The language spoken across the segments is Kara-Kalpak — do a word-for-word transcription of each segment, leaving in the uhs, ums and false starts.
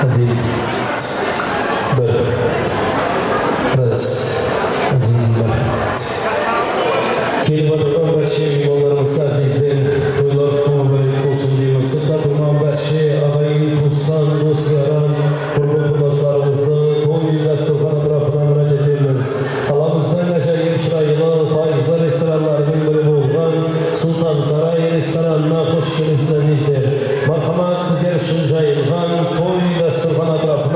Один. Bir. Раз. Один, bir. Kelip atırǵan bárshemizge, azizler, toylar kúni múbárek bolsın deymiz. Sırtta turǵan bárshe aǵayin, tuwısqan, dos-yaran, qurba-qurındaslarımızdı toy dástúrxanı tarafınan mirát etemiz. Qalamızdıń ájayıp shıraylı, payızlı restoranlarınıń biri bolǵan Sultan Saray restoranına xosh kelipsiz, azizler. Marhamat, sizler ushın jayılǵan toy dástúrxanı tarafınan.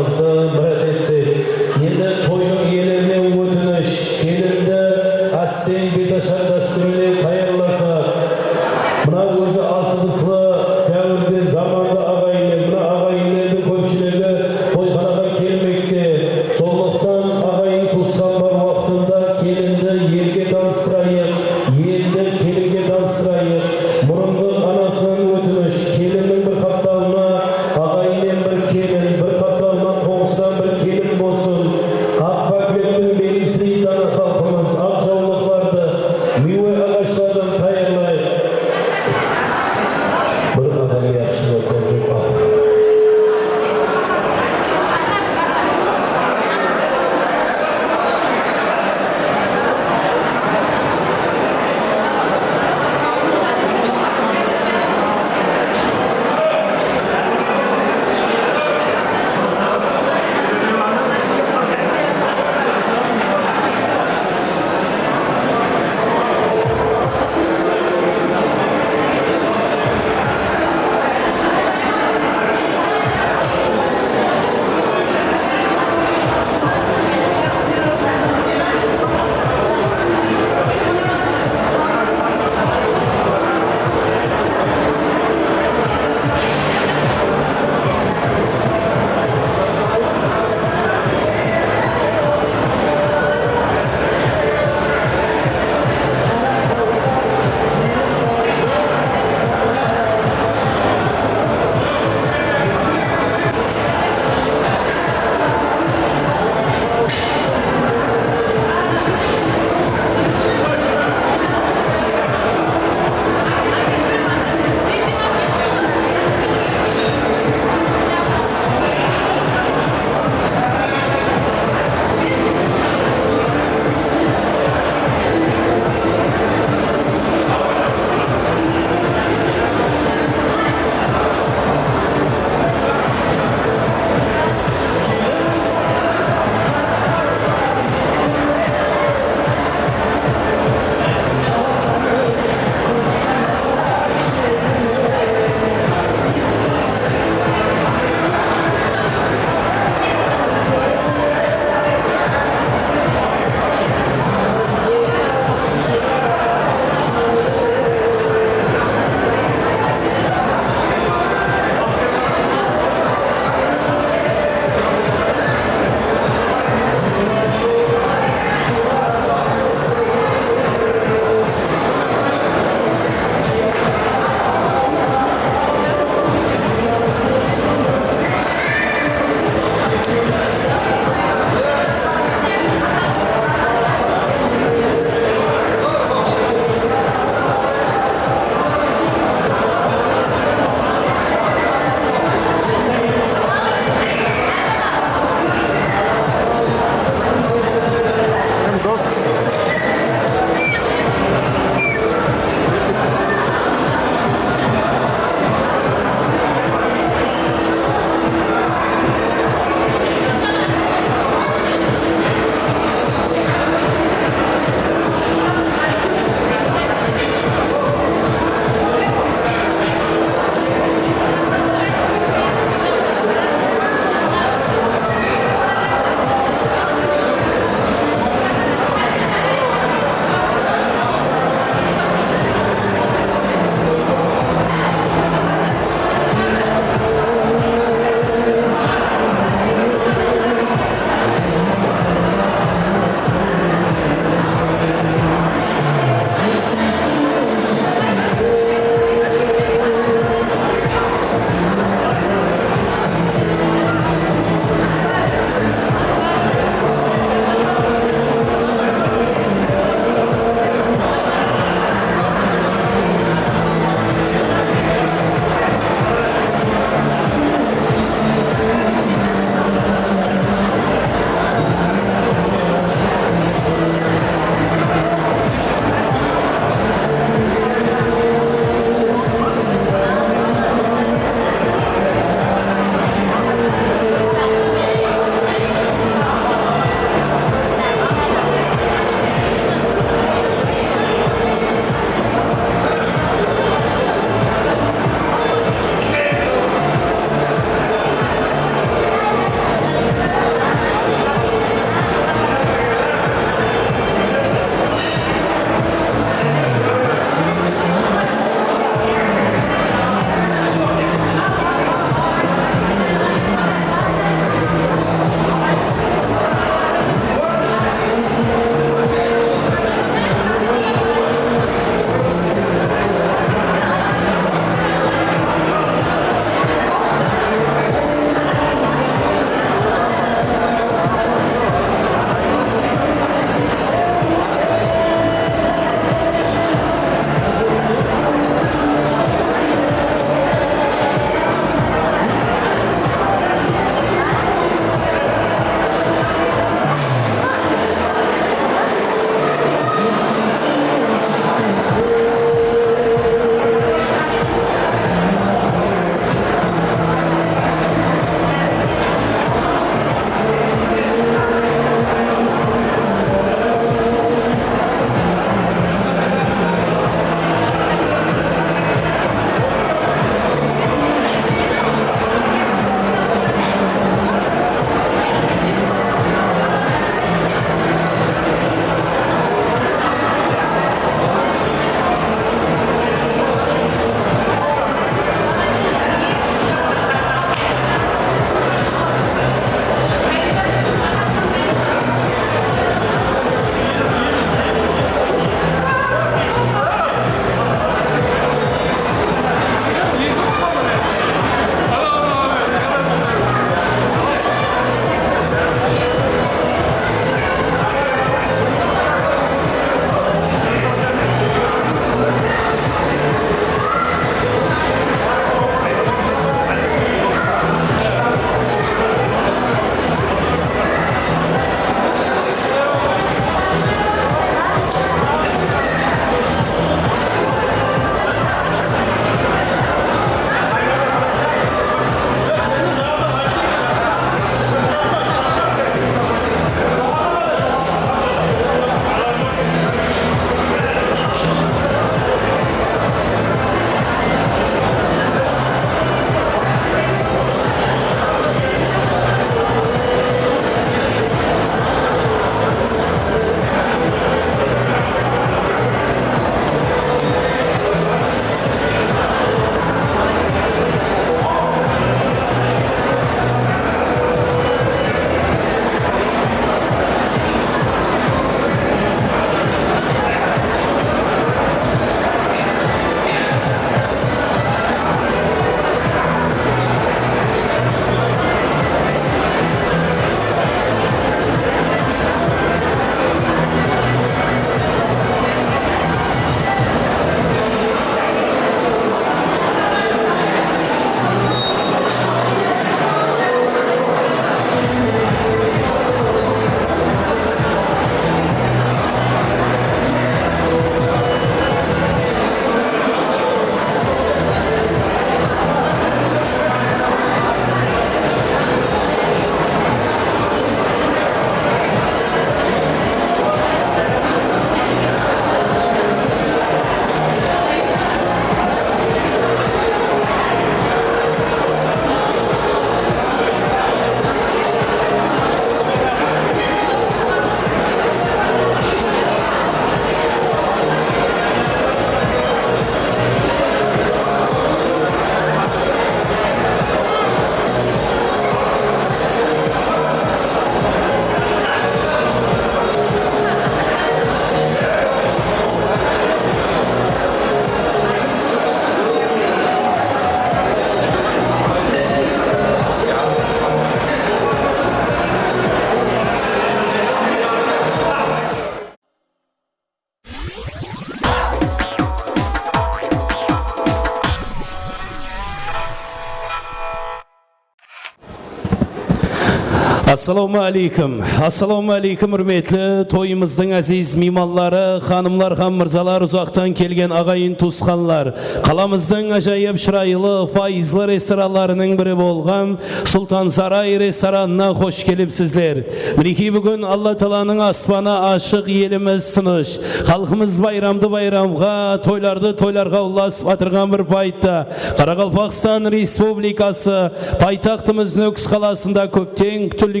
Assalawma áleykum. Assalawma áleykum, húrmetli toyımızdıń áziz miymanları, xanımlar hám mırzalar, uzaqtan kelgen aǵayin tuwısqanlar. Qalamızdıń ájayıp shıraylı, fayızlı restoranlarınıń biri bolǵan Sultansaray restoranına xosh kelipsizler. Minekey, búgin Alla taalanıń aspanı ashıq, elimiz tınısh. Xalqımız bayramdı bayramǵa, toylardı toylarǵa ulasıp atırǵan bir payıtta Qaraqalpaqstan Respublikası paytaxtımız Nókis qalasında kópten kútilgen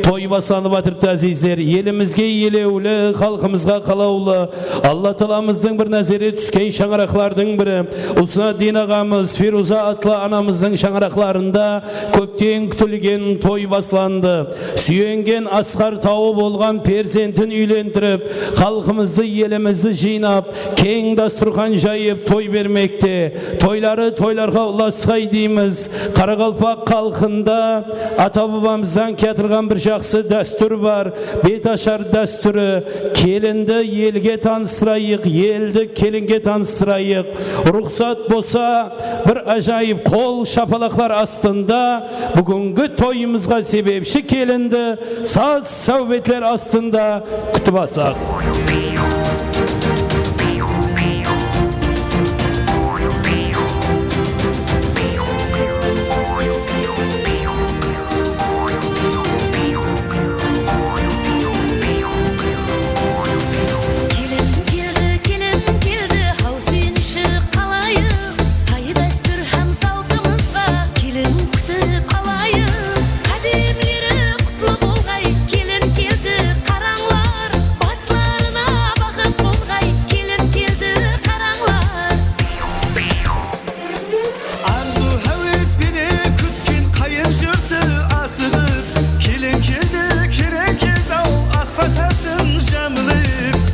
toy baslanıp atırıptı, ázizler. Elimizge elewli, xalqımızǵa qalawlı, Alla taalamızdıń bir názeri túsken shańaraqlardıń biri Usnaddin aǵamız, Feruza atlı anamızdıń shańaraqlarında kópten kútilgen toy baslandı. Súyengen asqar tawı bolǵan perzentin úylendirip, xalqımızdı, elimizdi jıynap, keń dasturxan jayıp toy bermekte. Toyları toylarǵa ulasqay deymiz. Qaraqalpaq xalqında ata-babamızdan kiyatırǵan bir jaqsı dástúr bar. Bet ashar dástúri. Kelindi elge tanıstırayıq, eldi kelinge tanıstırayıq. Ruxsat bolsa, bir ájayıp qol shapalaqlar astında búgingi toyımızǵa sebepshi kelindi saz sáwbetler astında kútip alsaq. Kelin keldi, kelin keldi, haw súyinshi qalayıq. Say dástúr hám saltımızǵa kelin kútip alayıq. Qádemleri qutlı bolǵay, kelin keldi qarańlar. Baslarına baxıt qonǵay, kelin keldi qarańlar. Arzıw háwes penen kútken qayın jurtı asıǵıp, kelin keldi, kelin keldi-aw, aq patasın jamılıp.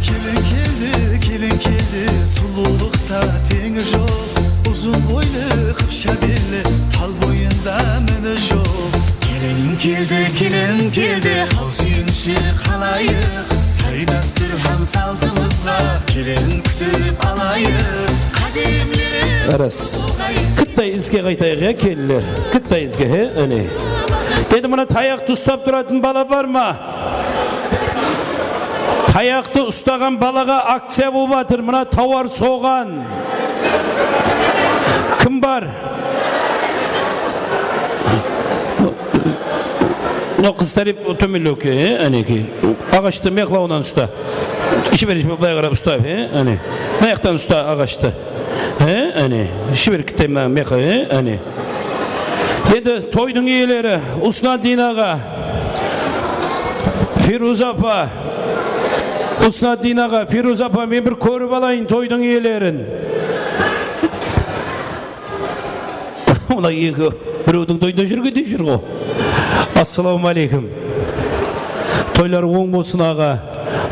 Kelin keldi, kelin keldi, sulıwlıqta teńi joq, uzın boylı, qıpsha belli, tal boyında mini joq. Kelin keldi, kelin keldi, haw súyinshi qalayıq. Say dástúr hám saltımızǵa kelin kútip alayıq. Qádemleri Ras. Kittay izge qaytayıq, ya, kelinler. Kittay izge, he, áne. Endi mına tayaqtı ustap turatın bala bar ma? Tayaqtı ustaǵan balaǵa akciya bolıp atır. Mına tawar soǵan. Kim bar? No, qız tárep tómenlewke, he, ánekey. Aǵashtı miyaqlawınan usta. Ishe ber, ishe ber, bılay qarap usta, he, áne. Mıyaqtan usta aǵashtı. He, áne. Ishe ber, kittay mına miyaqqa, he, áne. Endi toydıń iyeleri Usnaddin aǵa, Feruza apa. Usnaddin aǵa, Feruza apa, men bir kórip alayın toydıń iyelerin. Mına eki birewdiń toyında júrgendey júr ǵo. Assalawma áleykum. Toylar oń bolsın, aǵa.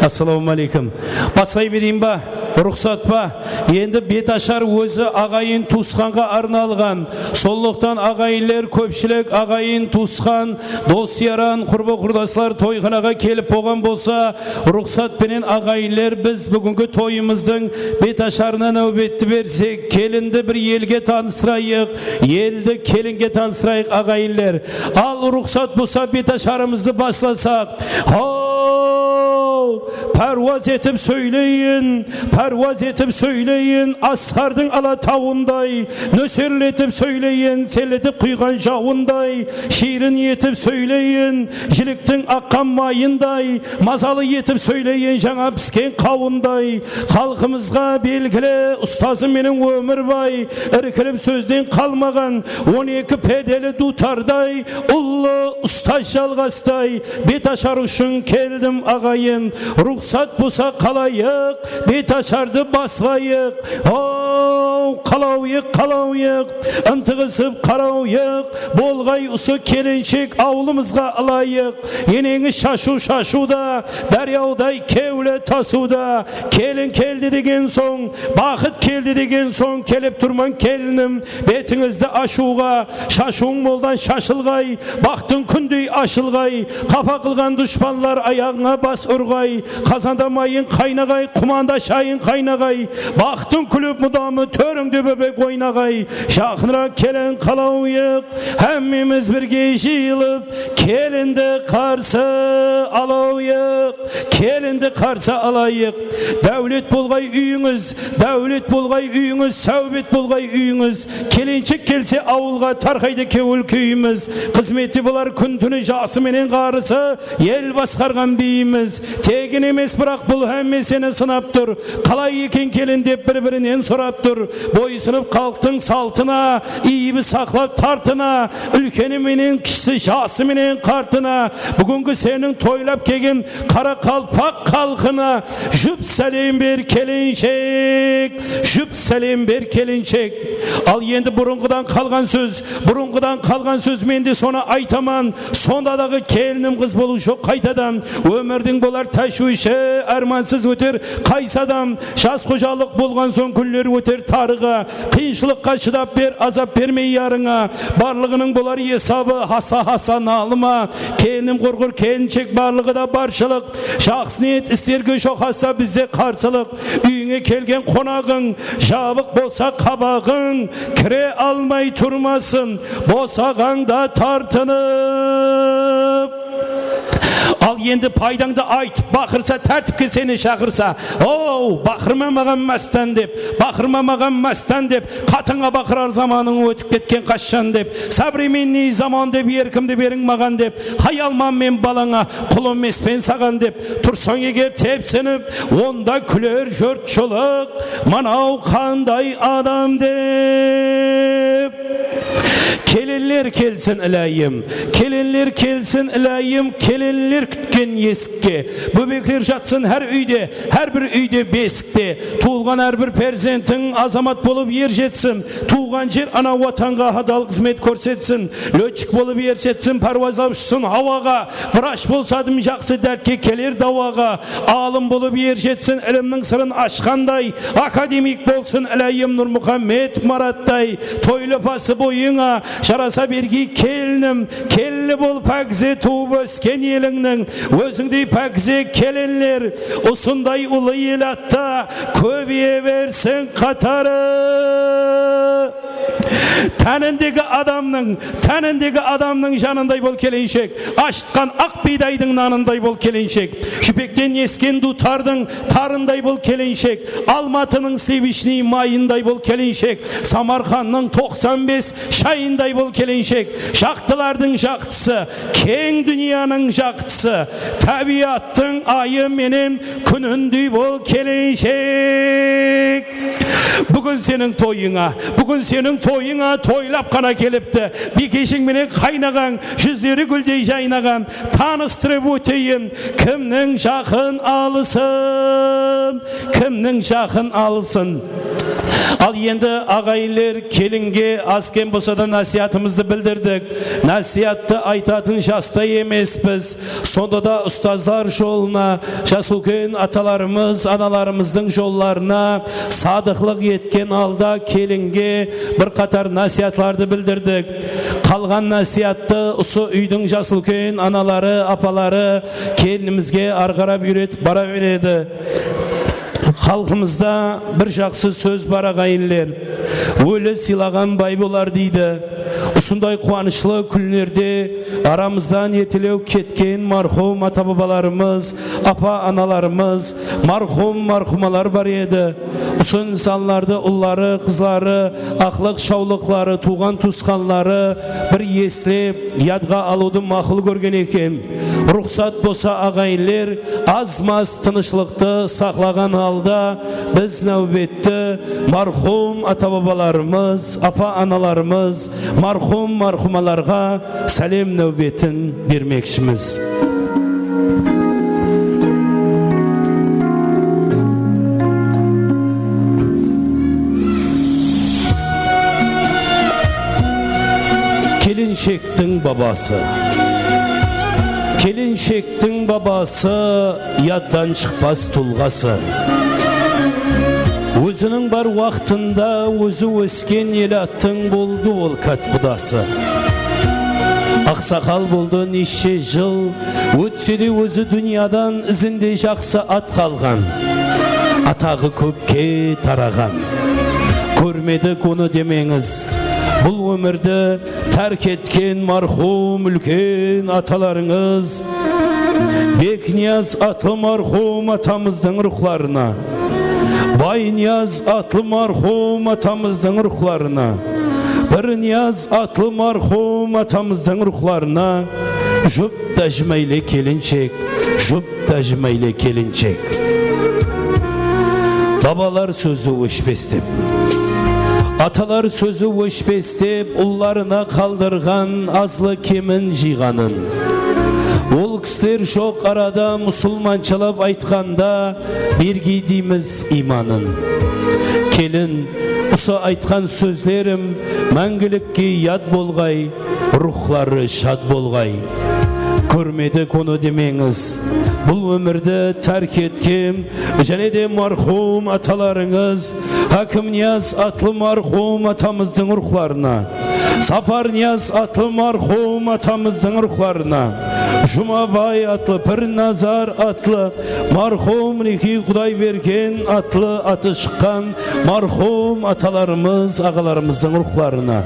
Assalawma áleykum. Baslay bereyin ba? Ruxsat pa? Endi bet ashar ózi aǵayin tuwısqanǵa arnalǵan. Sonlıqtan aǵayinler, kópshilik aǵayin tuwısqan, dos-yaran, qurbı-qurdaslar toyxanaǵa kelip bolǵan bolsa, ruxsat penen aǵayinler, biz búgingi toyımızdıń bet asharına náwbetti bersek, kelindi bir elge tanıstırayıq, eldi kelinge tanıstırayıq, aǵayinler. Al, ruxsat bolsa, bet asharımızdı baslasaq. Haw, párwaz etip sóyleyin, párwaz etip sóyleyin, Asqardıń Alatawınday, nóserletip sóyleyin, selletip quyǵan jawınday, shiyrin etip sóyleyin, jiliktiń aqqan mayınday, mazalı etip sóyleyin, jańa pisken qawınday. Xalqımızǵa belgili ustazı menen Ómirbay, irkilip sózden qalmaǵan, on eki perdeli duwtarday, ullı ustaz jalǵastay. Bet ashar ushın keldim, aǵayin, ruxsat bolsa qalayıq, bet ashardı baslayıq. Haw, qalawıyıq, qalawıyıq, ıntıǵısıp qarawıyıq, bolǵay usı kelinshek awılımızǵa ılayıq. Eneńiz shashıw shashıwda, dáryawday kewli tasıwda. Kelin keldi degen soń, baxıt keldi degen soń, kelip turman kelinim, betińizdi ashıwǵa, shashıwıń moldan shashılǵay, baxtıń kúndey ashılǵay, qapa qılǵan dushpanlar ayaǵıńa bas urǵay, qazanda mayıń qaynaǵay, qumanda shayıń qaynaǵay, baxtıń kúlip mudamı tór Dóbebek oynaǵay, jaqınıraq kelin qalayıq, hámmemiz birge jıyılıp, kelindi qarsı alayıq, kelindi qarsı alayıq. Dáwlet bolǵay úyińiz, dáwlet bolǵay úyińiz, sáwbet bolǵay úyińiz. Kelinshek kelse awılǵa, tarqaydı kewil kúyimiz. Xızmette bolar kún-túni jası menen ǵarrısı, el basqarǵan biyimiz. Tegin emes, biraq bul hámme seni sınap tur. Qalay eken kelin dep bir-birinen sorap tur. Boysınıp xalıqtıń saltına, iybi saqlap tartına, úlkeni menen kishisi, jası menen qartına. Búgingi seniń toylap kelgen qaraqalpaq xalqına jup sálem ber, kelinshek, jup sálem ber, kelinshek. Al endi burınǵıdan qalǵan sóz, burınǵıdan qalǵan sóz, men de sonı aytaman. Sonda daǵı kelinim qız bolıw joq qaytadan. Ómirdiń bolar táshwishi, ármansız óter qaysı adam. Jas xojalıq bolǵan soń kúnler óter tarıǵa. Qıyınshılıqqa shıdap ber, azap bermey yarıńa. Barlıǵınıń bolar esabı, hasa-hasa nalıma. Kelinim qurǵır kelinshek, barlıǵı da barshılıq. Jaqsı niyet islerge joq asa bizde qarsılıq. Úyińe kelgen qonaǵıń, jabıq bolsa qabaǵıń, kire almay turmasın, bosaǵańda tartınıp. Al endi paydańdı ayt, baqırsa, tártipke seni shaqırsa. Ow, baqırma maǵan mástan dep, baqırma maǵan mástan dep, qatıńa baqırar zamanıń ótip ketken qashshan dep, современный zaman dep, erkimdi beriń maǵan dep, hayalman men balańa, qul emespen saǵan dep, tursań eger tepsinip, onda kúler jurtshılıq, manaw qanday adam dep. Kelinler kelsin, ilayım, kelinler kelsin, ilayım, kelinler kútken esikke. Bóbekler jatsın hár úyde, hár bir úyde besikte. Tuwılǵan hár bir perzentiń azamat bolıp er jetsin. Tuwǵan jer ana Watanǵa hadal xızmet kórsetsin. Lёtchik bolıp er jetsin, párwazlap ushsın hawaǵa. Vrach bolsadım jaqsı, dártke keler dawaǵa. Alım bolıp er jetsin, ilimniń sırın ashqanday. Akademik bolsın, ilayım, Nurmuxammed Marattay. Toylı pası boyıńa jarasa bergey, kelinim. Kelli bol, pákize tuwıp ósken elińniń. Ózińdey pákize kelinler usınday ullı elatta kóbeye bersin qatarı. Tánindegi adamnıń, tánindegi adamnıń janınday bol, kelinshek. Ashıtqan aq biydaydıń nanınday bol, kelinshek. Júpekten esken duwtardıń tarınday bol, kelinshek. Almatınıń slivishnıy mayınday bol, kelinshek. Samarqannıń toqsan bes shayınday bol, kelinshek. Jaqtılardıń jaqtısı, keń dúnyanıń jaqtısı, tábiyattıń ayı menen kúnindey bol, kelinshek. Búgin seniń toyıńa, búgin seniń toyıńa toylap ǵana kelipti. Biykeshiń menen qaynaǵań, júzleri gúldey jaynaǵan. Tanıstırıp óteyin, kimniń jaqın alısın, kimniń jaqın alısın. Al endi, aǵayinler, kelinge az-kem bolsa da násiyatımızdı bildirdik. Násiyattı aytatın jasta emespiz. Sonda da ustazlar jolına, jas úlken atalarımız, analarımızdıń jollarına sadıqlıq etken halda kelinge bir qatar násiyatlardı bildirdik. Qalǵan násiyattı usı úydiń jas úlken anaları, apaları kelinimizge arı qarap úyretip bara beredi. Xalqımızda bir jaqsı sóz bar, aǵayinler. Óli sıylaǵan bay bolar, deydi. Usınday quwanıshlı kúnlerde aramızdan ertelew ketken marhum ata-babalarımız, apa-analarımız, marhum, marhumalar bar edi. Usı insanlardı ulları, qızları, aqlıq-shawlıqları, tuwǵan-tuwısqanları bir eslep, yadqa alıwdı maqul kórgen eken. Ruxsat bolsa, aǵayinler, az-maz tınıshlıqtı saqlaǵan halda biz náwbetti marhum ata-babalarımız, apa-analarımız, marhum-marhumalarǵa sálem náwbetin bermekshimiz. Kelinshektiń babası. Kelinshektiń babası, yaddan shıqpas tulǵası. Óziniń bar waqtında ózi ósken elattıń boldı ol kát qudası. Aqsaqal boldı neshshe jıl, ótse de ózi dúnyadan, izinde jaqsı at qalǵan. Ataǵı kópke taraǵan. Kórmedik onı demeńiz. Bul ómirdi tárk etken marhum úlken atalarıńız, Bekniyaz atlı marhum atamızdıń ruwxlarına, Bayniyaz atlı marhum atamızdıń ruwxlarına, Pirniyaz atlı marhum atamızdıń ruwxlarına, jup tájimáyle kelinshek, jup tájimáyle kelinshek. Babalar sózi óshpes dep, atalar sózi óshpes dep, ullarına qaldırǵan azlı-kemin jıyǵanın. Ol kisiler joq arada musılmanshalap aytqanda, bergey deymiz iymanın. Kelin, usı aytqan sózlerim máńgilikke yad bolǵay, ruwxları shad bolǵay. Kórmedik onı demeńiz. Bul ómirdi tárk etken jáne de marhum atalarıńız, Hákimniyaz atlı marhum atamızdıń ruwxlarına, Saparniyaz atlı marhum atamızdıń ruwxlarına, Jumabay atlı, Pirnazar atlı marhum, minekey, Qudaybergen atlı atı shıqqan marhum atalarımız, aǵalarımızdıń ruwxlarına.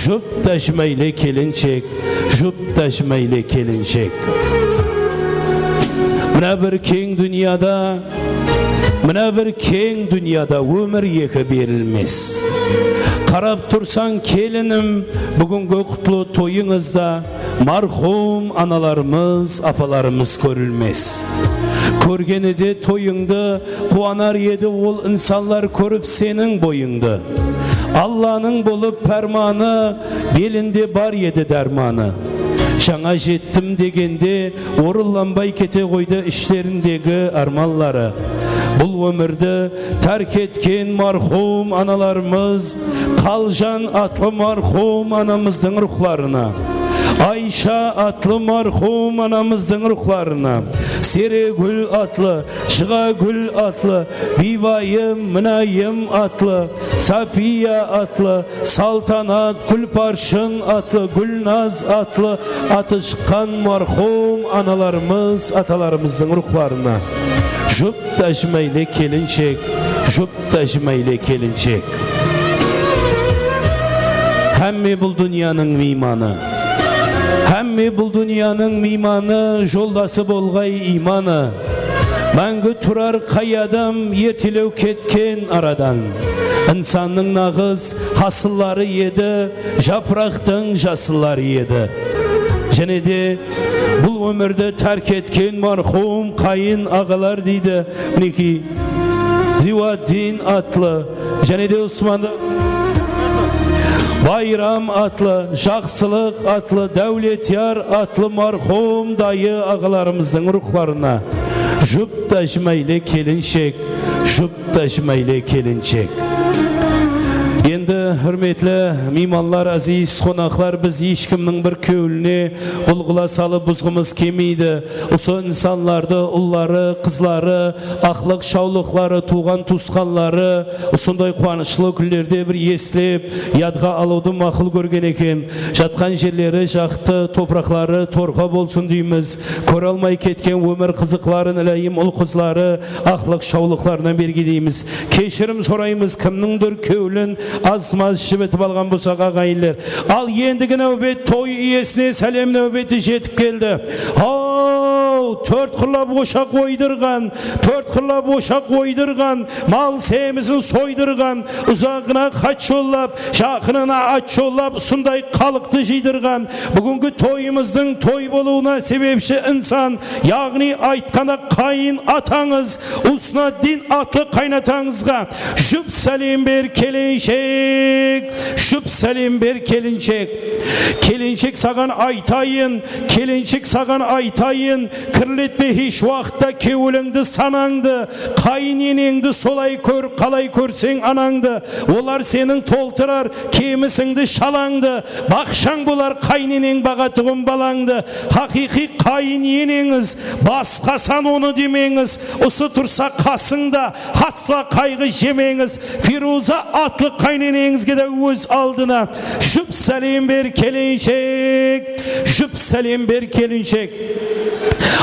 Jup tájimáyle kelinshek, jup tájimáyle kelinshek. Mına bir keń dúnyada, mına bir keń dúnyada ómir eki berilmes. Qarap tursań, kelinim, búgingi qutlı toyıńızda marhum analarımız, apalarımız kórilmes. Kórgeni de toyıńdı, quwanar edi ol insanlar kórip seniń boyıńdı. Allanıń bolıp pármanı, belinde bar edi dármanı. Jańa jettim degende, orınlanbay kete ǵoydı ishlerindegi ármanları. Bul ómirdi tárk etken marhum analarımız, Qaljan atlı marhum anamızdıń ruwxlarına, Aysha atlı marhum anamızdıń ruwxlarına, Seregúl atlı, Jıǵagúl atlı, Biybayım, Minayım atlı, Safiya atlı, Saltanat, Gúlparshın atlı, Gúlnaz atlı atı shıqqan marhum analarımız, atalarımızdıń ruwxlarına. Jup tájimáyle kelinshek, jup tájimáyle kelinshek. Hámme bul dúnyanıń miymanı. Hámme bul dúnyanıń miymanı, joldası bolǵay iymanı. Máńgi turar qay adam ertelew ketken aradan. Insannıń naǵız hasılları edi, japıraqtıń jasılları edi. Jáne de bul ómirdi tárk etken marhum qáyin aǵalar deydi. Minekey, Ziwaddin atlı, jáne de Usman, Bayram atlı, Jaqsılıq atlı, Dáwletyar atlı marhum dayı aǵalarımızdıń ruwxlarına jup tájimáyle kelinshek, jup tájimáyle kelinshek. Endi, húrmetli miymanlar, aziz qonaqlar, biz hesh kimniń bir kewline ǵulǵula salıp buzǵımız kelmeydi. Usı insanlardı ulları, qızları, aqlıq-shawlıqları, tuwǵan-tuwısqanları usınday quwanıshlı kúnlerde bir eslep, yadqa alıwdı maqul kórgen eken. Jatqan jerleri jaqtı, topıraqları torqa bolsın deymiz. Kóre almay ketken ómir qızıqların, iláyım, ul-qızları aqlıq-shawlıqlarınan bergey deymiz. Keshirim soraymız, kimnińdur kewlin az-maz jibitip alǵan bolsaq, aǵayinler. Al, endigi náwbet toy iyesine sálem náwbeti jetip keldi. Haw, tórt qırlap oshaq oydırǵan, tórt qırlap oshaq oydırǵan, mal semizin soydırǵan, uzaǵına xat jollap, jaqınına at jollap, usınday xalıqtı jıydırǵan, búgingi toyımızdıń toy bolıwına sebepshi insan, yaǵnıy aytqanda qáyin atańız Usnaddin atlı qaynatańızǵa jup sálem ber, kelinshek, jup sálem ber, kelinshek. Kelinshek, saǵan aytayın, kelinshek, saǵan aytayın, kirletpe hesh waqıtta kewlińdi, sanańdı, qáyin eneńdi solay kór, qalay kórseń anańdı. Olar seniń toltırar kemisińdi, shalańdı, baqshań bolar qáyin eneń baǵatuǵın balańdı. Haqıyqıy qáyin eneńiz, basqa san onı demeńiz, usı tursa qasıńda, hasla qayǵı jemeńiz. Firuza atlı qáyin eneńizge de óz aldına jup sálem ber, kelinshek, jup sálem ber, kelinshek.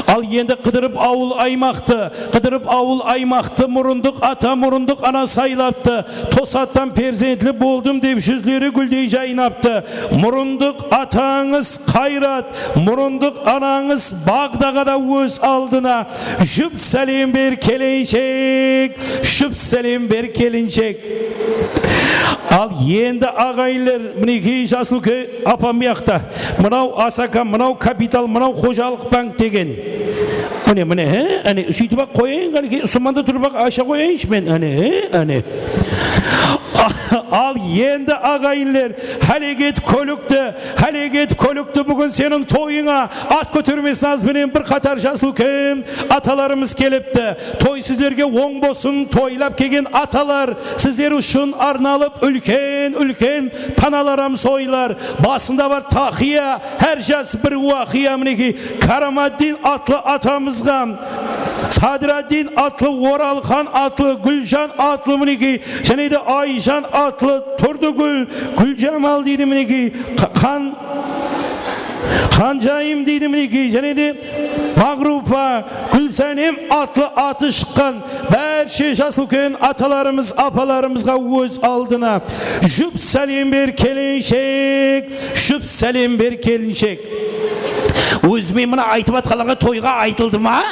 Al endi qıdırıp awıl aymaqtı, qıdırıp awıl aymaqtı murındıq ata, murındıq ana saylaptı. Tosattan perzentli boldım dep júzleri gúldey jaynaptı. Murındıq atańız Qayrat, murındıq anańız baǵdaǵada óz aldına. Júp sálem ber kelinshek, júp sálem ber kelinshek. Al endi aǵayinler, minekey, jas úlke apam buyaqta. Mınaw asaka, mınaw kapital, mınaw xojalıq bank degen. Mine, mine, he? Áne, súytip-aq qoyayın, qánekey, usınmanda turıp-aq asha qoyayınshı men. Áne, he? Áne. Al endi aǵayinler, háleket kólikti, háleket kólikti, búgin seniń toyıńa at kótermes naz benen bir qatar jas úlken atalarımız kelipti. Toy sizlerge oń bolsın, toylap kelgen atalar, sizler ushın arnalıp úlken-úlken tanalar hám soylar. Basında bar taqıya, hár jas bir waqıya, minekey, Karamatdin atlı atamızǵa, Sadraddin atlı, Oralxan atlı, Gúljan atlı, minekey, jáne de Ayjan atlı, Turdıgúl, Gúljamal deydi, minekey, Qa-, Qan-, Qanjayım deydi, minekey, jáne de Maǵrupa, Gúlsánem atlı atı shıqqan bárshe jas úlken atalarımız, apalarımızǵa óz aldına júp sálem ber kelinshek, júp sálem ber kelinshek. Ózime mına aytıp atqanlarǵa toyǵa aytıldı ma?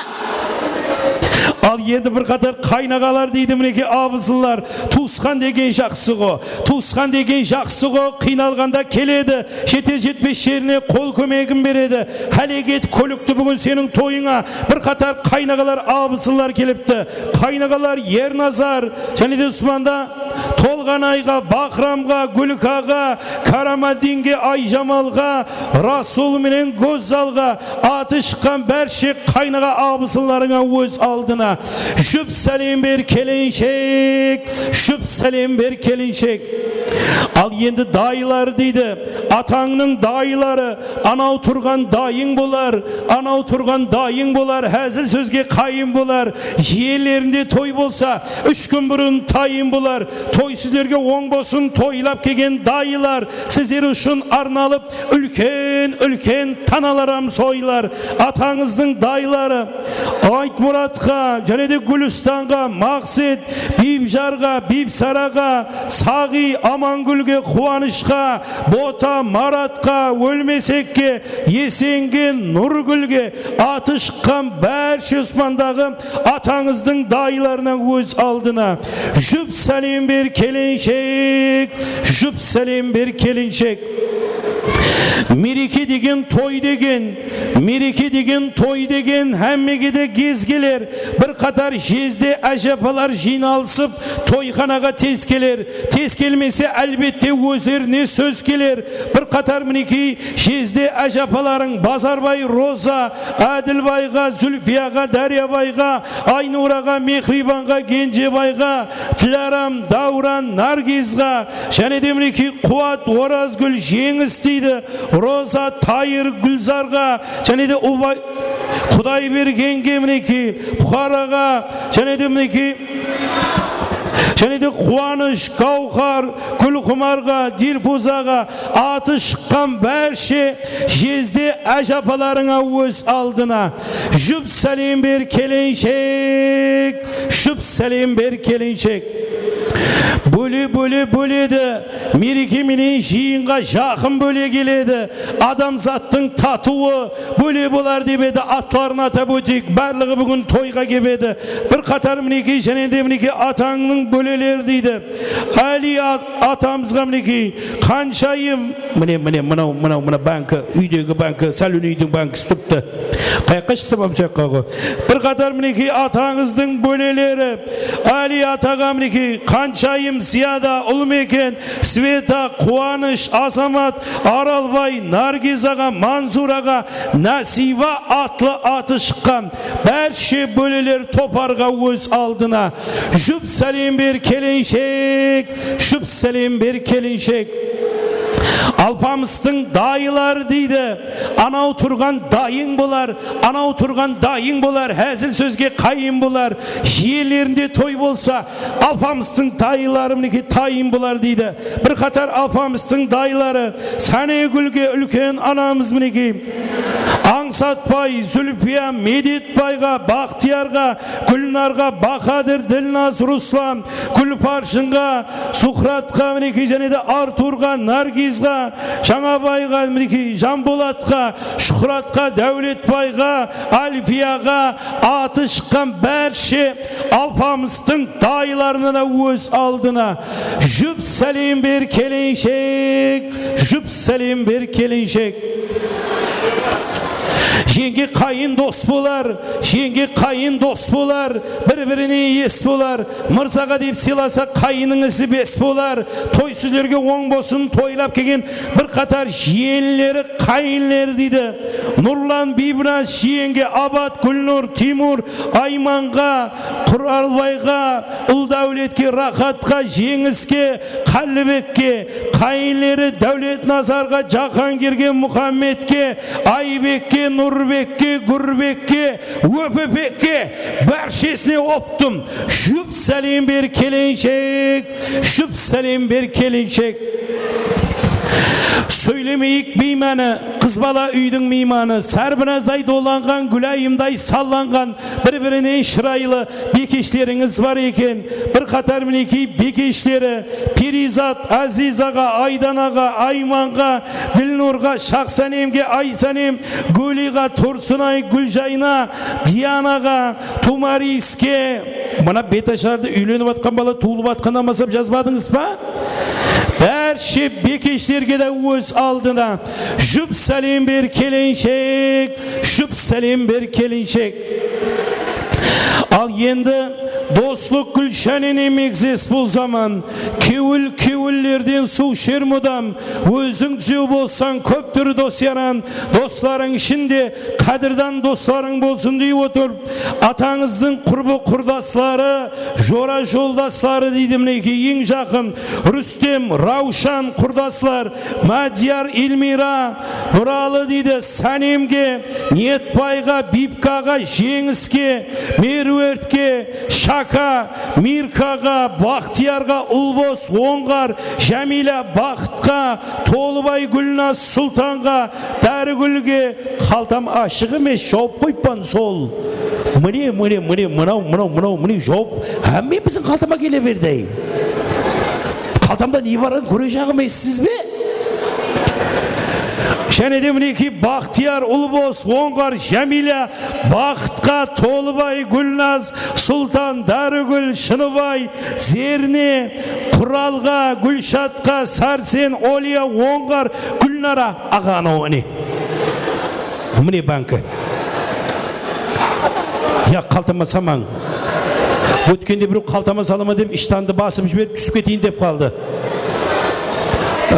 Al endi bir qatar qaynaǵalar deydi, minekey, abısınlar. Tuwısqan degen jaqsı ǵo, tuwısqan degen jaqsı ǵo, qıynalǵanda keledi, jeter-jetpes jerine qol kómegin beredi. Háleket kólikti, búgin seniń toyıńa bir qatar qaynaǵalar, abısınlar kelipti. Qaynaǵalar Ernazar, jáne de usmanda Tolǵanayǵa, Baqramǵa, Gúlkaǵa, Karamatdinge, Ayjamalǵa, Rasul menen Gózzalǵa, atı shıqqan bárshe qaynaǵa abısınlarıńa óz aldına júp sálem ber kelinshek, júp sálem ber kelinshek. Al endi dayılar deydi. Atańnıń dayıları, anaw turǵan dayıń bolar, anaw turǵan dayıń bolar, házil sózge qayım bolar. Jiyenlerinde toy bolsa, úsh kún burın tayın bolar. Toy sizlerge oń bolsın, toylap kelgen dayılar. Sizler ushın arnalıp úlken-úlken tanalar hám soylar. Atańızdıń dayıları Aytmuratqa, jáne de Gúlistanǵa, Maqset, Biybijarǵa, Biyibisaraǵa, Saǵıy, Amangúlge, Quwanıshqa, Bota, Maratqa, Ólmesekke, Esenge, Nurgúlge, atı shıqqan bárshe usmandaǵı atańızdıń dayılarına óz aldına júp sálem ber kelinshek, júp sálem ber kelinshek. Mereke degen, toy degen, mereke degen, toy degen hámmege de gez keler. Bir qatar jezde ájapalar jıynalısıp, toyxanaǵa tez keler. Tez kelmese, álbette, ózlerine sóz keler. Bir qatar, minekey, jezde ájapalarıń Bazarbay Roza, Ádilbayǵa, Zúlfiyaǵa, Dáryabayǵa, Aynuraǵa, Mehriybanǵa, Genjebayǵa, Tilaram, Dáwran, Nargizǵa, jáne de, minekey, Quwat, Orazgúl, Jeńis deydi, Roza, Tayır, Gúlzarǵa, jáne de Ubay-, Qudaybergenge, minekey, Puqaraǵa, jáne de, minekey, jáne de Quwanısh, Gáwhar, Gúlqumarǵa, Dilfuzaǵa, atı shıqqan bárshe jezde ájapalarıńa óz aldına júp sálem ber kelinshek, júp sálem ber kelinshek. Bóle, bóle, bóledi. Mereke menen jıyınǵa jaqın bóle keledi. Adamzattıń tatıwı bóle bolar dep edi, atların atap óteyik. Barlıǵı búgin toyǵa kep edi. Bir qatar, minekey, jáne de, minekey, atańnıń bóleleri deydi. Áliy at-, atamızǵa, minekey, Qanshayım, mine, mine, mınaw, mınaw, mına banka, úydegi banka, Sálon úydiń bankası turıptı. Qayaqqa shıqsam hám soyaqqa ǵo. Bir qatar, minekey, atańızdıń bóleleri, Áliy ataǵa, minekey, Qanshayım, Ziyada, Ulmeken, Sveta, Quwanısh, Azamat, Aralbay, Nargiz aǵa, Mansur aǵa, Násiyba atlı atı shıqqan bárshe bóleler toparǵa óz aldına júp sálem ber kelinshek, júp sálem ber kelinshek. Alpamıstıń dayıları deydi, anaw turǵan dayıń bolar, anaw turǵan dayıń bolar, házil sózge qayım bolar. Jiyenlerinde toy bolsa, Alpamıstıń dayıları, minekey, tayın bolar deydi. Bir qatar Alpamıstıń dayıları, Sánegúlge úlken anamız, minekey, Ańsatbay, Zulfiya, Medetbayǵa, Baxtiyarǵa, Gúlnarǵa, Bahadır, Dilnaz, Ruslan, Gúlparshınǵa, Suhratqa, minekey, jáne de Arturǵa, Nargizǵa, Jańabayǵa, minekey, Janbolatqa, Shuhratqa, Dáwletbayǵa, Álfiyaǵa, atı shıqqan bárshe Alpamıstıń dayılarına da óz aldına jup sálem ber, kelinshek, jup sálem ber, kelinshek. Jeńge qáyin dos bolar, jeńge qáyin dos bolar, bir-birine es bolar. Mırzaǵa dep sıylasa, qáyinniń isi bes bolar. Toy sizlerge oń bolsın, toylap kelgen bir qatar jiyenleri, qáyinleri deydi. Nurlan, Biybinaz jienge, Abat, Gúlnur, Timur, Aymanǵa, Quralbayǵa, Uldáwletke, Raxatqa, Jeńiske, Qállibekke, qáyinleri Dáwletnazarǵa, Jahangirge, Muxammedke, Aybekke, Nurbekke, Gúrbekke, Ópepekke, bárshesine optım. Jup sálem ber, kelinshek, jup sálem ber, kelinshek. Sóylemeyik biymáni, qız bala úydiń miymanı, Sárbinazday dolanǵan, Gúlayımday sallanǵan, bir-birinen shıraylı bekeshlerińiz bar eken. Bir qatar, minekey, bekeshleri Perizat, Ázizaǵa, Aydanaǵa, Aymanǵa, Dilnurǵa, Shaxsánemge, Aysánem, Gúliǵa, Tursınay, Gúljayna, Diyanaǵa, Tumariyske. Mına bet ashardı úylenip atqan bala tuwılıp atqannan baslap jazbadıńız ba? Bárshe bekeshlerge de óz aldına jup sálem ber, kelinshek, jup sálem ber, kelinshek. Al endi doslıq gúlshanine megzes bul zaman, kewil kewillerden suw isher mudam, óziń dúziw bolsań, kóptir dos-yaran, doslarıń ishinde qádirdan doslarıń bolsın dey otırıp, atańızdıń qurbı-qurdasları, jora-joldasları deydi, minekey, eń jaqın Rústem, Rawshan, qurdaslar, Mádiyar, Elmira, Nuralı deydi, Sánemge, Niyetbayǵa, Biypkaǵa, Jeńiske, Merwertke, Shaka, Mirkaǵa, Baxtiyarǵa, Ulbos, Ońǵar, Jámiyla, Baxıtqa, Tolıbay, Gúlnaz, Sultanǵa, Dárigúlge. Qaltam ashıq emes, jawıp qoyıppan sol. Mine, mine, mine, mınaw, mınaw, mınaw, mine jawıp. Hámme biziń qaltama kele berdi. Qaltamda ne barın kórejaq emessiz be? Jáne de minekey, Baxtiyar, Ulbos, Ońǵar, Jámiyla, Baxıtqa, Tolıbay, Gúlnaz, Sultan, Dárigúl, Shınıbay, Zerne, Quralǵa, Gúlshatqa, Sársen, Oliya, Ońǵar, Gúlnara, aǵa anaw, mine. Mine banka. Ya, qaltama salmań. Ótkende birew qaltama salaman dep, ishtandı basıp jiberip, túsip keteyin dep qaldı.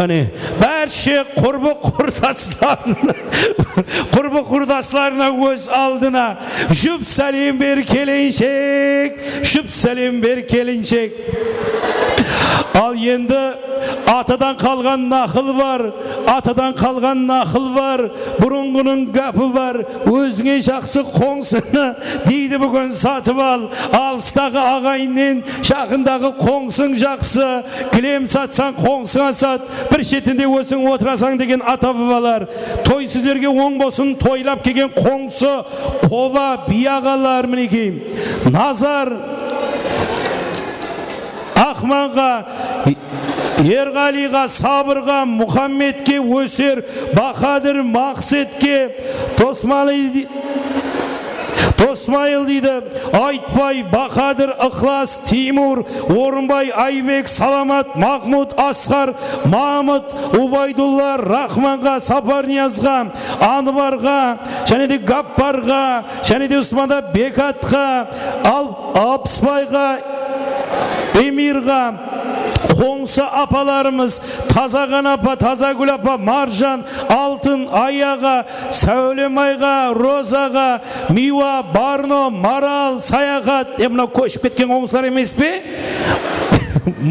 Áne, bárshe qurbı-qurdaslarına, qurbı-qurdaslarına óz aldına jup sálem ber, kelinshek, jup sálem ber, kelinshek. Al endi atadan qalǵan naqıl bar, atadan qalǵan naqıl bar. Burınǵınıń gápi bar, ózińe jaqsı qońsını, deydi, búgin satıp al. Alıstaǵı aǵayinnen jaqındaǵı qońsıń jaqsı. Gilem satsań, qońsıńa sat, bir shetinde óziń otırasań, degen ata-babalar. Toy sizlerge oń bolsın, toylap kelgen qońsı, qoba, biy aǵalar, minekey. Nazar, Aqmanǵa, Erǵaliǵa, Sabırǵa, Muxammedke, Óser, Bahadır, Maqsetke, Dosmalı, Dosmayıl deydi, Aytbay, Bahadır, Iqlas, Timur, Orınbay, Aybek, Salamat, Mahmud, Asqar, Mamıt, Ubaydulla, Raxmanǵa, Saparniyazǵa, Anıbarǵa, jáne de Gapparǵa, jáne de usmanda Bekatqa, al, Apısbayǵa, Emirǵa, qońsı apalarımız, Tazaǵan apa, Tazagúl apa, Marjan, Altın, Ayaǵa, Sáwlemayǵa, Rozaǵa, Miywa, Barno, Maral, Sayaxat. E, mına kóship ketken qońsılar emes pe?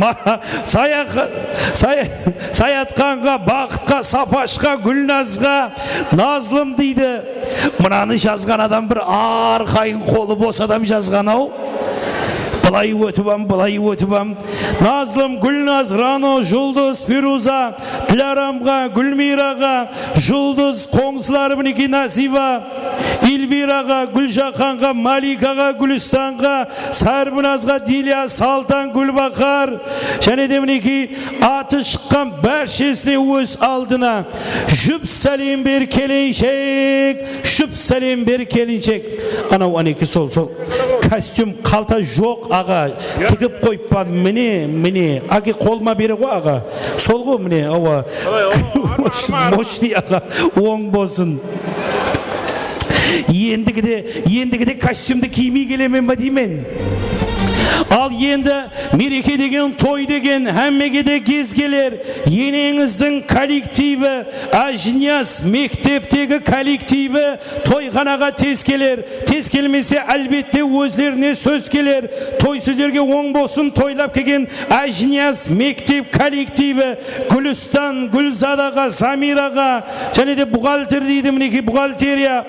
Ma-, Sayaxa-, Saya-, Sayatxanǵa, Baxıtqa, Sapashqa, Gúlnazǵa, Nazlım deydi. Mınanı jazǵan adam bir arqayın qolı bos adam jazǵan-aw. Bılay ótip am, bılay ótip am. Nazlım, Gúlnaz, Rano, Juldız, Feruza, Dilaramǵa, Gúlmiyraǵa, Juldız, qońsılarımniki Nasiba, Elviraǵa, Gúljaqanǵa, Malikaǵa, Gúlistanǵa, Sárbinazǵa, Dilya, Saltan, Gúlbahar, jáne de minekey atı shıqqan bárshesine óz aldına júp sálem ber, kelinshek. Júp sálem ber, kelinshek. Anaw, aneki sol, sol. Kostyum, qalta joq, aǵa. Tigip qoyıppan, mine, mine. Áke, qolıma bere ǵo, aǵa. Sol ǵo, mine, awa. Moshnıy, aǵa. Oń bolsın. Endigide, endigide kostyumdı kiymey kelemen ba deymen. Al endi, mereke degen, toy degen, hámmege de gez keler. Eneńizdiń kollektivi, Ájiniyaz mekteptegi kollektivi toyxanaǵa tez keler. Tez kelmese, álbette, ózlerine sóz keler. Toysizlerge oń bolsın, toylap kelgen Ájiniyaz mektep kollektivi, Gúlistan, Gúlzadaǵa, Zamiraǵa, jáne de buxgalter deydi, minekey, buxgalteriya,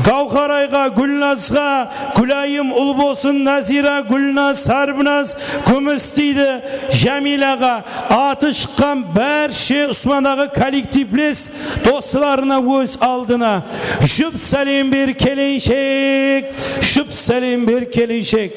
Gáwharayǵa, Gúlnazǵa, Gúlayım, ul bolsın, Nazira, Gúlnaz, Sárbinaz, Gúmis deydi, Jámilaǵa, atı shıqqan bárshe Usmandaǵı kollektivles doslarına, óz aldına júp sálem ber, kelinshek, júp sálem ber, kelinshek.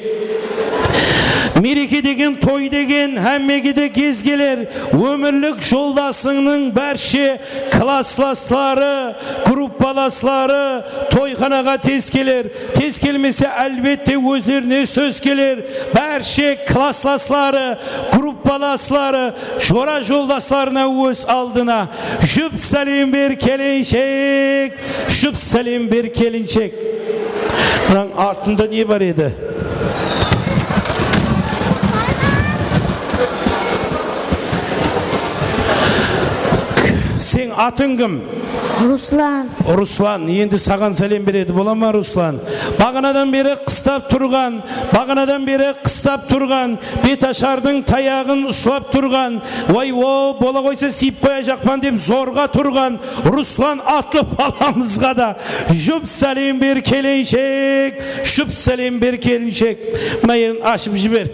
Mereke degen, toy degen, hámmege de gez keler. Ómirlik joldasıńnıń bárshe klasslasları, gruppalasları toyxanaǵa tez keler. Tez kelmese, álbette, ózlerine sóz keler. Bárshe klasslasları, gruppalasları, jora joldaslarına, óz aldına júp sálem ber, kelinshek, júp sálem ber, kelinshek. Mınań artında ne bar edi? Seń atıń kim? Ruslan. Ruslan, endi saǵan sálem beredi, bola ma, Ruslan? Baǵanadan beri qıstap turǵan, baǵanadan beri qıstap turǵan, bet ashardıń tayaǵın uslap turǵan, way, o, bola ǵoysa, sıyıp qoyajaqpan dep zorǵa turǵan Ruslan atlı balamızǵa da júp sálem ber, kelinshek, júp sálem ber, kelinshek. Mına erin ashıp jiber.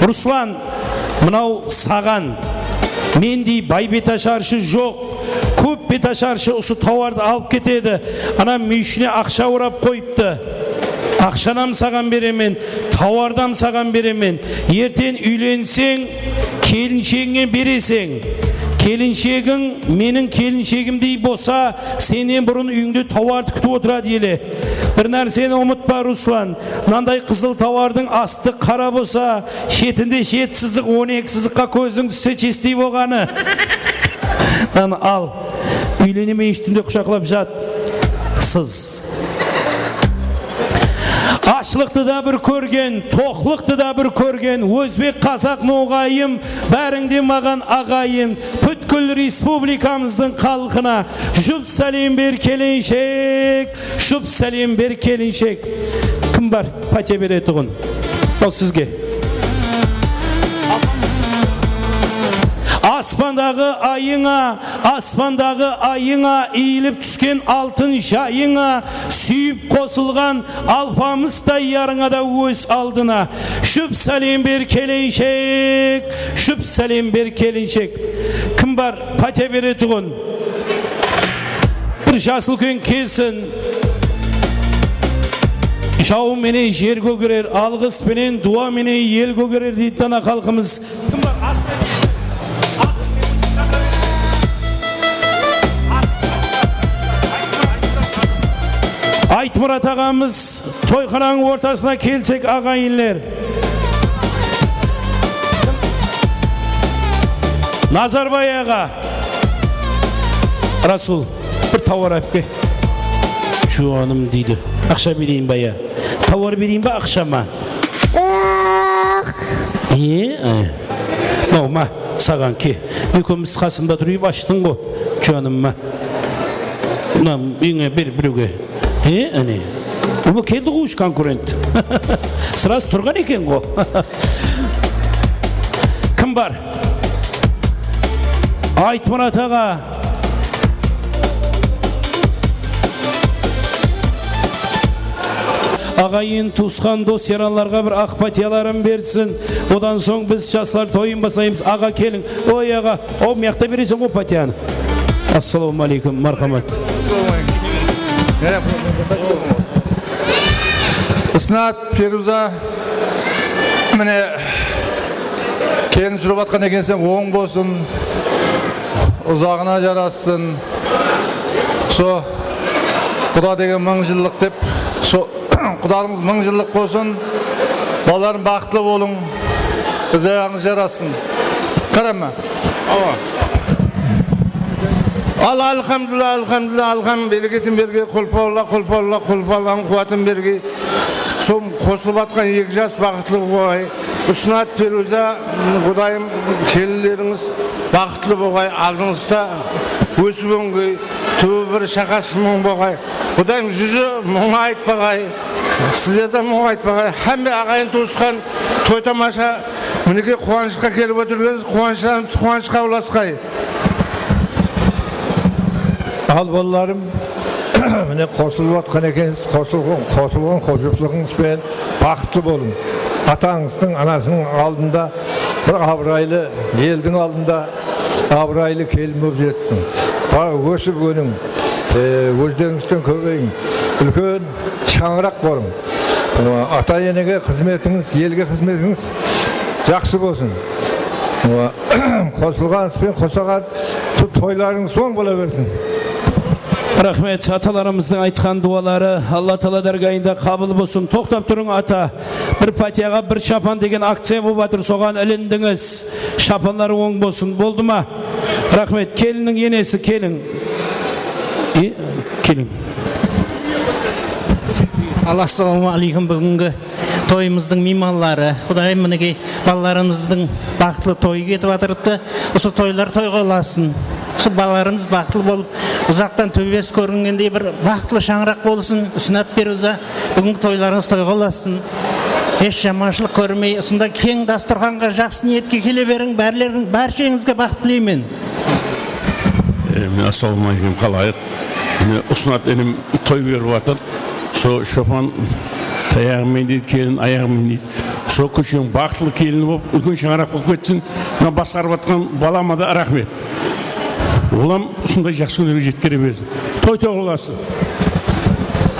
Ruslan, mınaw saǵan. Mendey bay betasharshı joq. Kóp betasharshı usı tovardı alıp ketedi. Ana, múyishine aqsha orap qoyıptı. Aqshanam saǵan beremen, tovardan saǵan beremen. Erteń úylenseń, kelinshegińe bereseń. Kelinshegiń meniń kelinshegimdey bolsa, sennen burın úyińde tovardı kútip otıradı ele. Bir nárseni umıtpa, Ruslan. Mınanday qızıl tovardıń astı qara bolsa, shetinde jet sızıq, on eki sızıqqa kóziń tússe, chestey bolǵanı. Mınanı al. Úylenemen, túnde qushaqlap jat. Sız. Ashlıqtı da bir kórgen, toqlıqtı da bir kórgen, ózbek, qazaq, noǵayım, báriń de maǵan aǵayın. Pútkil respublikamızdıń xalqına júp sálem ber, kelinshek. Júp sálem ber, kelinshek. Kim bar pátiya beretuǵın? Al sizge. Aspandaǵı ayıńa, aspandaǵı ayıńa, iyilip túsken altın jayıńa, súyip qosılǵan alpamıstay yarıńa da óz aldına júp sálem ber, kelinshek. Júp sálem ber, kelinshek. Kim bar pátiya beretuǵın? Bir jas úlken kelsin. Jawı menen jer kógerer, alǵıs penen, duwa menen el kógerer, deydi dana xalqımız. Kim bar? Aytmurat aǵamız, toyxananıń ortasına kelsek, aǵayinler. Nazarbay aǵa. Rasul, bir tovar alıp kel. Juwanım deydi. Aqsha bereyin ba ya? Tovar bereyin ba, aqsha ma? Aq. E, e. Mınaw ma, saǵan ke. Ekewimiz qasımda turıp ashtıń ǵo, juwanım ma? Mına, eńe ber birewge. E, áne. Bul keldi ǵo, úsh konkurent. Sırası turǵan eken ǵo. Kim bar? Aytmurat aǵa. Aǵayin, tuwısqan, dos-yaranlarǵa bir aq pátiyaların bersin. Odan soń biz jaslar toyın baslaymız. Aǵa, keliń. Oy, aǵa, o, mıyaqta bereseń ǵoy pátiyanı. Assalawma áleykum, marhamat. Isnat, Feruza, mine, kelin súrip atqan ekenseń, oń bolsın, uzaǵına jarassın. So, quda degen mıń jıllıq dep, so, qudalıńız mıń jıllıq bolsın. Balalarım, baxıtlı bolıń. Uzaǵıńız jarassın. Qara ma? Awa. Al, alhamdulillah, alhamdulillah, alham, bereketin bergey, qulpalla, qulpalla, qulpallanıń quwatın bergey. Som qosılıp atqan eki jas baxıtlı bolǵay. Usnat, Feruza, qudayım, kelinlerińiz baxıtlı bolǵay, aldıńızda ósip óngey, túbi bir, shaqası mıń bolǵay. Qudayım júzi mıń aytpaǵay, sizlerden mıń aytpaǵay. Hámme aǵayin tuwısqan, toy tamasha, minekey, quwanıshqa kelip ótirgensiz, quwanıshtan quwanıshqa ulasqay. Al, balalarım, mine, qosılıp atqan ekensiz, qosılǵan, qosılǵan xoshlıqlıǵıńız benen baxıtlı bolıń. Atańızdıń, anasınıń aldında bir abıraylı, eldiń aldında abıraylı kelin bolıp jetsiń. Ba-, ósip óniń, e, ózderińizden kóbeyiń. Úlken shańaraq bolıń. Ata-enege xızmetińiz, elge xızmetińiz jaqsı bolsın. Qosılǵan ispenen qosa qalıp, to-, toylarıńız oń bola bersin. Raxmet, atalarımızdıń aytqan duwaları Alla taala dárgayında qabıl bolsın. Toqtap turıń, ata. Bir pátiyaǵa bir shapan degen akciya bolıp atır, soǵan ilindińiz. Shapanları oń bolsın. Boldı ma? Raxmet. Kelinniń enesi, keliń. E, keliń. Al, assalawma áleykum, búgingi toyımızdıń miymanları, Qudayım, minekey, balalarımızdıń baxıtlı toyı ketip atırıptı. Usı toylar toyǵa ulasın. Usı balalarımız baxıtlı bolıp, uzaqtan tóbesi kóringendey bir baxıtlı shańaraq bolsın. Usnat, Feruza, búgingi toylarıńız toyǵa ulasın. Hesh jamanshılıq kórmey, usınday keń dasturxanǵa, jaqsı niyetke kele beriń. Bárleriń, bársheńizge baxıt tileymen. E, mine, assalawma áleykum, qalayıq? Mine, Usnat inim toy berip atır. So shopan tayaǵı menen deydi, kelin ayaǵı menen deydi. So kósheniń baxıtlı kelini bolıp, úlken shańaraq bolıp ketsin. Mına basqarıp atqan balama da raxmet. Olam usınday jaqsı kúnlerge jetkere bersin. Toy toyǵa ulasın.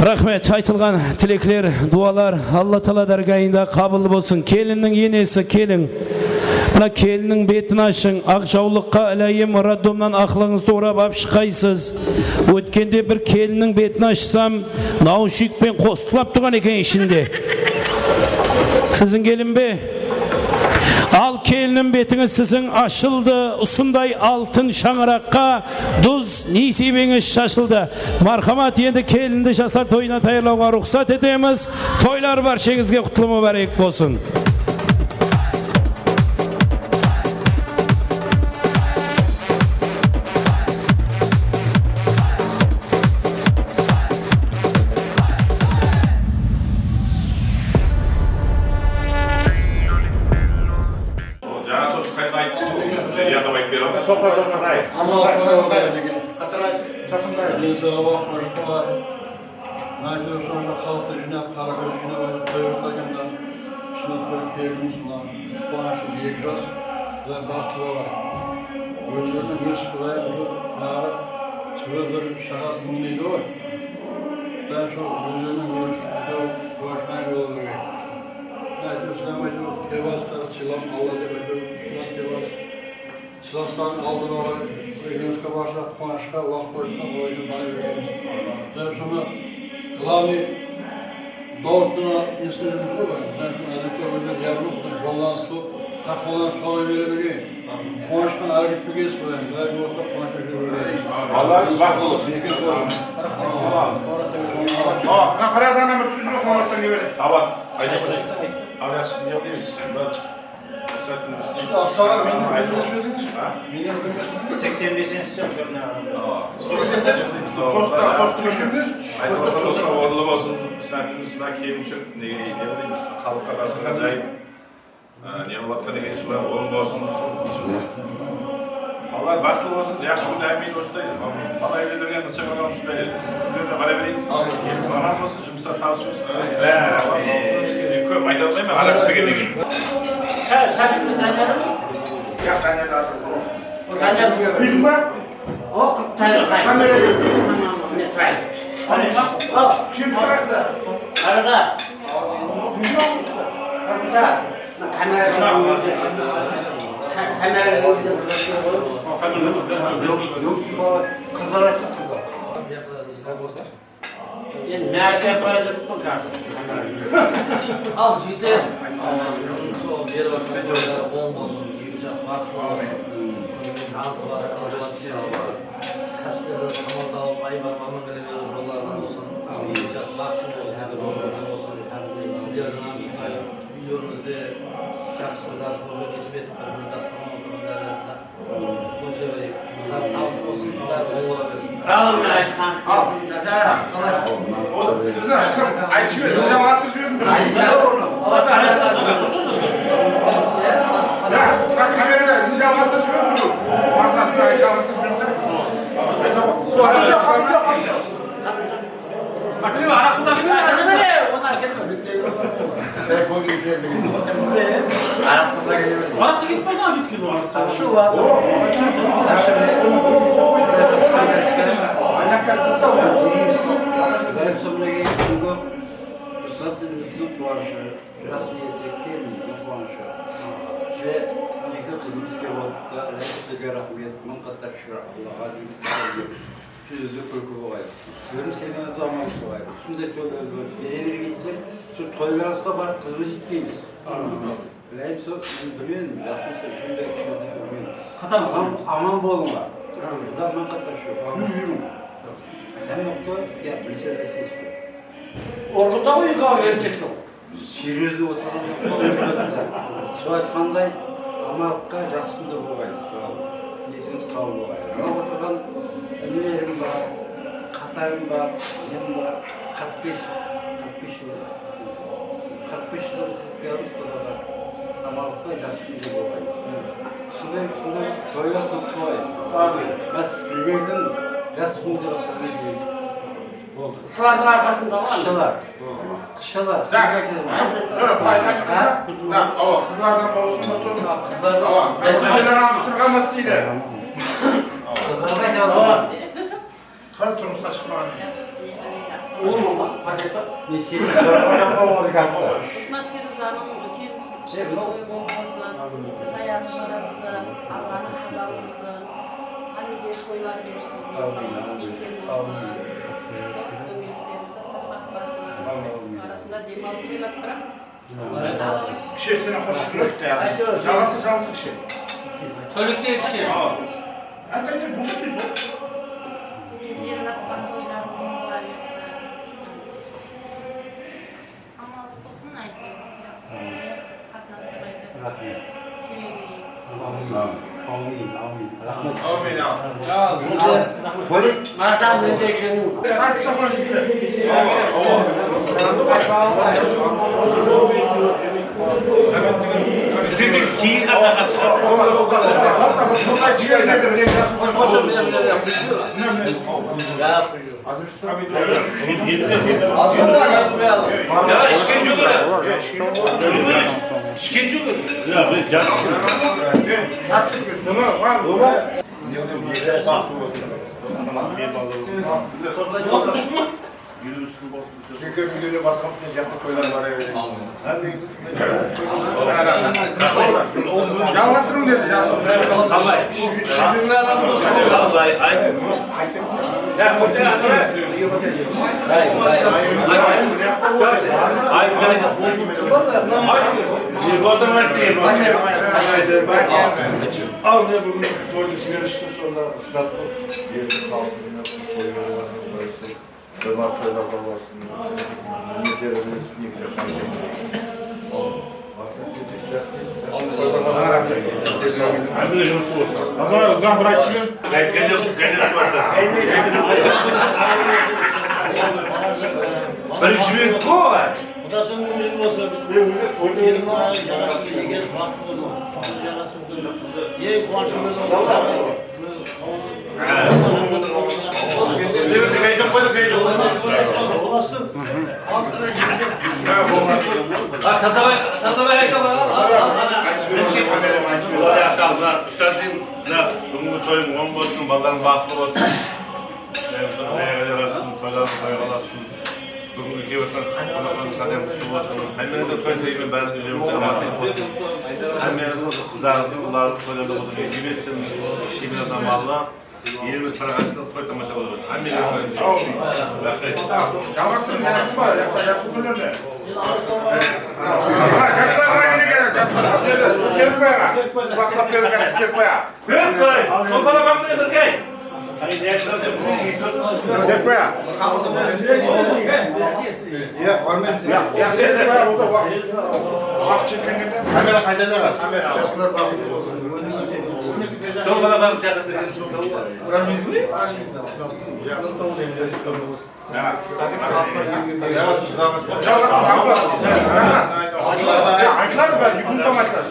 Raxmet, aytılǵan tilekler, duwalar Alla taala dárgayında qabıl bolsın. Kelinniń enesi, keliń. Mına kelinniń betin ashıń, aq jawlıqqa iláyim, roddomnan aqlıǵıńızdı orap alıp shıqqaysız. Ótkende bir kelinniń betin ashsam, naushnikpen qosıqlap turǵan eken ishinde. Siziń kelin be? Al, kelinim, betińiz siziń ashıldı. Usınday altın shańaraqqa duz nesiybeńiz shashıldı. Marhamat, endi kelindi jaslar toyına tayarlawǵa ruxsat etemiz. Toylar bársheńizge qutlı múbárek bolsın. Jańa dos qayta ayttı, biz yaqap aytıp bere almayız. Densawlıq, qoshıqlar. Mına jerde sonda xalıqtı jıynap, qara kóz jıynap, qoyıp qalǵanda, Usnat penen kelinimiz mına quwanıshlı eki jas, Quday baxıtlı bolǵay. Ózleriniń ósip, Qudayım, usı barıp, túbe bir, shaǵası mıń deydi ǵoy. Qudayım, sol ózleriniń ósip, quwanıshlı bola bergey. Áytewir, Islam aytıw, kebaslar, sıylam Alla dep aytıw, Islam kebas. Sıylaslardıń aldına baray, úylenisken barsa quwanıshqa, waqıt boyısında olayına baray beremiz. Dep sonda главный dawıttın nesine beremiz ǵoy, dep sonda ádette ózleri yarım jollastı, taqwalanıp solay bere bergey. Quwanıshtan arı ketpegeysiz, Qudayım, dayı orta quwanıshta júre bergey. Allayıńız baxıtlı bolsın. Bereket bolsın. Mına qara adamnan bir túsip júr, qońırattan kebe. Awa, ayta qoysań. Al, yaqshı, ne qılaymız? Aqsaǵal, menen húrmetlespedińiz? Ha? Menen húrmetlespedińiz? Seksen besinshi jıl. Tosta, tosta. Aytıp otırmız, orınlı bolsın. Biz aytımız, mına kelinshek, ne, ne qılaymız? Xalıqqa, dásturxan jayıp, a, ne qılıp atqan eken, solay orın bolsın. Balalar baxıtlı bolsın, jaqsı kúnde ámiyin, osılay. Bala úylendirgen qız-shaqalarımız benen, qız úylerine bara bereyik. Aman bolsın, jumıslar, tanısıwımız. Kóp ayta almayman, araq ishpegenden keyin. Sá-, sábitli tanıyadı mı? Ya, tanıyadı. Tanıyadı. Kúydiń ba? O, qırq tanıyadı. Kamera. Mine, turayın. Al. Kim turaydı? Arada. Kúydiń ba? Arada. Kamera. Kamera. Qızlar aytsa, qızlar. Endi mártebe qoya turıppan házir. Al, jigitler. Sol berip atqan toyları oń bolsın, egi jas baxıtlı bolsın. Tanısı bar, tanısı bar. Qásuwterden aman tawıp, aybarıp aman kele beriw jollarınan bolsın. Egi jas baxıtlı bolsın, hám de bolsın. Sizlerdiń hám usınday úylerińizde jaqsı toylardı kórge nesip etip, bir-birin dasturxan otırǵan arasında. Áwmin, aytqanıńız kelsin. Al. Bizler kim? Aytıp jiber, siz jalǵastırıp jibersin. Ya, ya, kamerada siz jalǵastırıp jibersin. Arqasına jalǵastırıp jibersin. Araq ketip qoydı, al, ketken oǵan. Şu waqıt Ruslan elimizdiń quwanıshı, jas iyesi, kelinimizdiń quwanıshı. Ve eki qızımız kelip otırıptı, sizlerge raxmet, mıń qatlar shúkir Allaǵa deymiz. Júzimizde kúlki bolayıq. Sizlerdiń semeyańızda amanlıq bolayıq. Usınday toylardı bere bergeysiz. Sol toylarıńızǵa barıp xızmet etpeymiz. Bileyim, sol, men bilmedim, jaqsı, usınday toylardı bilmedim. Qatar aman, aman bolıńlar. Quda mıń qatlar shúkir. Kúlip júriń. Hámme toy, ya, bilse de, siz. Orgılda ǵoy, eki awız ertesin. Seriyozno otırǵan joq pa, bilmeymen. Sol aytqanday, amanlıqqa, jaqsı kúnde bolǵayıq. Niyetińiz qabıl bolǵayıq. Mına otırǵan inelerim bar, qatarım bar, nem bar, qırq bes, qırq bes jıl. Qırq bes jıl islep kelyatırmız Qudaǵa. Amanlıqta, jaqsı kúnde bolǵayıq. Sizler, sizler toylar kóp bolayıq. Ámin. Mına sizlerdiń jaqsı kúnde xızmet eteyik. Boldı. Qızlardıń arqasında ǵoy. Qızlar. Qızlar. Da, da, awa, qızlardan bolsın, otur. Qızlar. Awa, qızlardan sırǵamas deydi. Qızlarǵa aytaman. Qız turmısqa shıqpaǵan. Ulıwma ma, paketi? Ne, seniń qızlarıń oynap qalǵan gáp pa? Usnat Feruzanıń kelin toyı oń bolsın. Qız ayaǵı jarasın. Allanıń qalawı bolsın. Hámmege toylar bersin. Ámin, ámin. Sol dógeliklerimizdi taslatpasın. Ámin. Arasında dem alıp toylatıp turıp. Kishi, seni xosh kúnlik. Jalǵası, jalǵası kishi. Tóliktegi kishi. Al. Ayt, ayt, buzıp tez ol. Mine, berip atqan toylarıń bola bersin. Amanlıq bolsın, aytayın. Jaqsı, qatnasıp, aytayın. Raxmet. Júre bereyik. Ámin, ámin, ámin. Raxmet. Ámin, ámin. Bólek. Marsam, men de ekeniń. Bizlerden keyin qatnasqan shıǵar. Ya, ishken joq edi. Ishken joq edi. Jeke úylerine basqan jaqsı toylar bara bersin. Ámin. Jalǵastırıń dedi, jaqsı. Qalay? Qalay? Al, mine, búgin toydıń smenashi sonda ıslap tur. Eldiń xalqına toylar. Qızlar toylarda bolsın. Úylerimiz eki jaqtan keldi. Al, basın kechik jaqtı. Al, toylarǵa raxmet. Ámine, jumıs bolsın. Azamay, uzaq bir aytıp jiber. Birinshi berdik ǵoy oǵan. Qudasın kúnleri bolsın. Toyda elin jarasın, egen baxıtlı bolsın. Jarasın. Ey, quwanıshımız. Al, al, al. Al, al, al. Al, al, al. Tasabay, Tasabay aytadı. Ular yaqshı, ular ústazım, sizler búgingi toyıń oń bolsın, balalarıń baxıtlı bolsın. Toylarıń toyǵa ulasın. Búgingi kelip atqan qonaqlardıń qáderi qutlı bolsın. Hámmeńizge toy tileymen, bárińizge úylerimizde amanshılıq bolsın. Hámmeńizdiń qızlarıńızdıń, ulardıń toylarda bolsın, nesip etsin. Keyingi zamanlar elimiz paraqatshılıq, toy tamasha bola bersin. Hámmeńizge toy tileymen. Raxmet. Jańasın, jańasın bar, jaqta jaqsı kúnlerde. Jaslarǵa keledi, jaslarǵa keledi. Serikbay aǵa, siz baslap beriń, Serikbay aǵa. Serikbay, Sholpan aǵam menen birge. Serikbay aǵa. Ya, ya, Serikbay aǵa, waqıt, waqıt shetlengende. Kamera qayda jaǵar? Kamera. Jaslar baxıtlı bolsın. Shol balalardı shaqırdı. Aytıladı, bári, úykin soń aytıladı.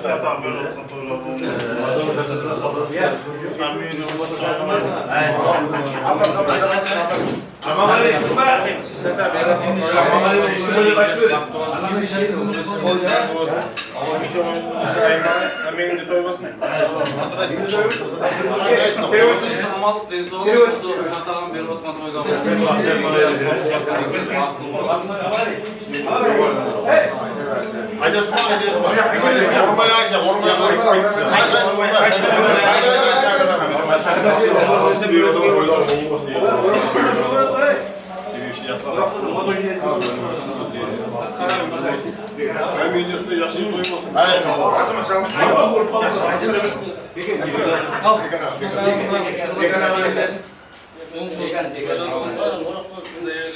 Aman, aytıladı, bári. Aman, aytıladı, bári. Hámmeńizde toy bolsın. Amanlıq, densawlıq, Allanıń berip atqan toylarıńız. Aytasız ba, aytasız ba? Orınbay ayta, orınbay ayta. Qayda, orınbay? Qayda, qayda, qayda? Sebebi jaslar. Hámmeńizde jaqsı toy bolsın.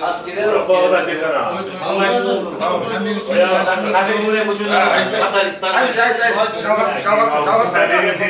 Askere balalar bekana. Ayt, ayt, ayt, jalǵasın, jalǵasın, jalǵasın.